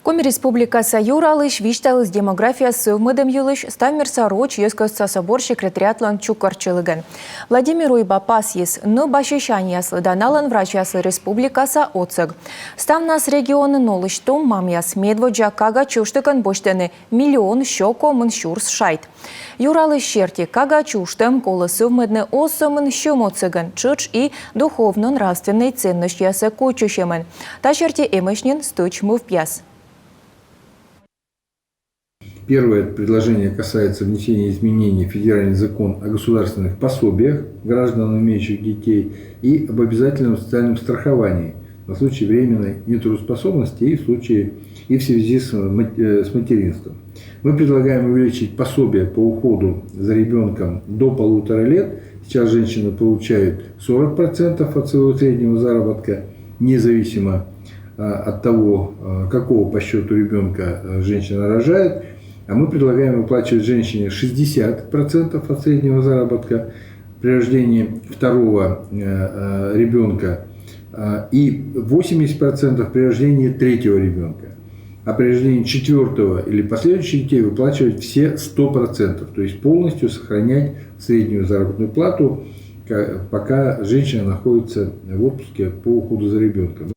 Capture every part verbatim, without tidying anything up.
Коми Республикаса Юралысь висьталіс демография сӧвмӧдӧм йылысь Ставмерса роч йӧзкостса собор секретариатлӧн чукӧртчылігӧн. Владимир Уйба пасйис: нӧбасьысь аньяслы да налӧн врачьяслы республикаса отсӧг. Ставнас регионын олысь том мамъяс медводдза кага чужтӧмӧн босьтӧны миллион сё комын сюрс шайт. Юралысь серти, кага чужтӧм колӧ сӧвмӧдны оз сӧмын сьӧм отсӧгӧн, тшӧтш и духовно-нравственнӧй ценностьясӧ кутчысьӧмӧн. Та серти эмӧсь нин стӧч мӧвпъяс. Первое предложение касается внесения изменений в федеральный закон о государственных пособиях гражданам, имеющих детей, и об обязательном социальном страховании на случай временной нетрудоспособности и в случае и в связи с, мат- э, с материнством. Мы предлагаем увеличить пособие по уходу за ребенком до полутора лет. Сейчас женщины получают сорок процентов от своего среднего заработка, независимо а, от того, а, какого по счету ребенка а, женщина рожает. А мы предлагаем выплачивать женщине шестьдесят процентов от среднего заработка при рождении второго ребенка и восемьдесят процентов при рождении третьего ребенка. А при рождении четвертого или последующих детей выплачивать все сто процентов, то есть полностью сохранять среднюю заработную плату, ка- пока женщина находится в отпуске по уходу за ребенком.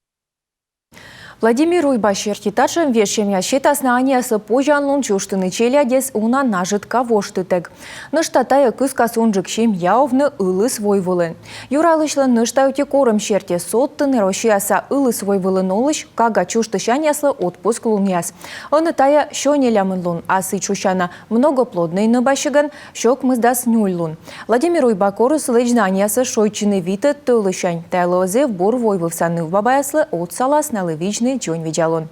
Владимир Уйба серти, татшӧм вежсьӧмъяс сетасны аньяслы позянлун чужтыны челядьӧс уна нажӧтка воштытӧг. Нӧшта тайӧ кыскас унджык семья овны ылыс войвылын. Юралысьлӧн нӧшта ӧти корӧм серти содтыны Россияса ылыс войвылын олысь кага чужтысь аньяслы отпуск лунъяс. Ӧні тайӧ сё нелямын лун, а сідз шусяна многоплоднӧй нӧбасигӧн сё ӧкмысдас нёль лун. Владимир Уйба корис лэдзны аньясӧс шойччыны витӧд тӧлысянь. Тайӧ лоӧ зэв бур войвывса нывбабаяслы, отсалас налы видзны дзоньвидзалун.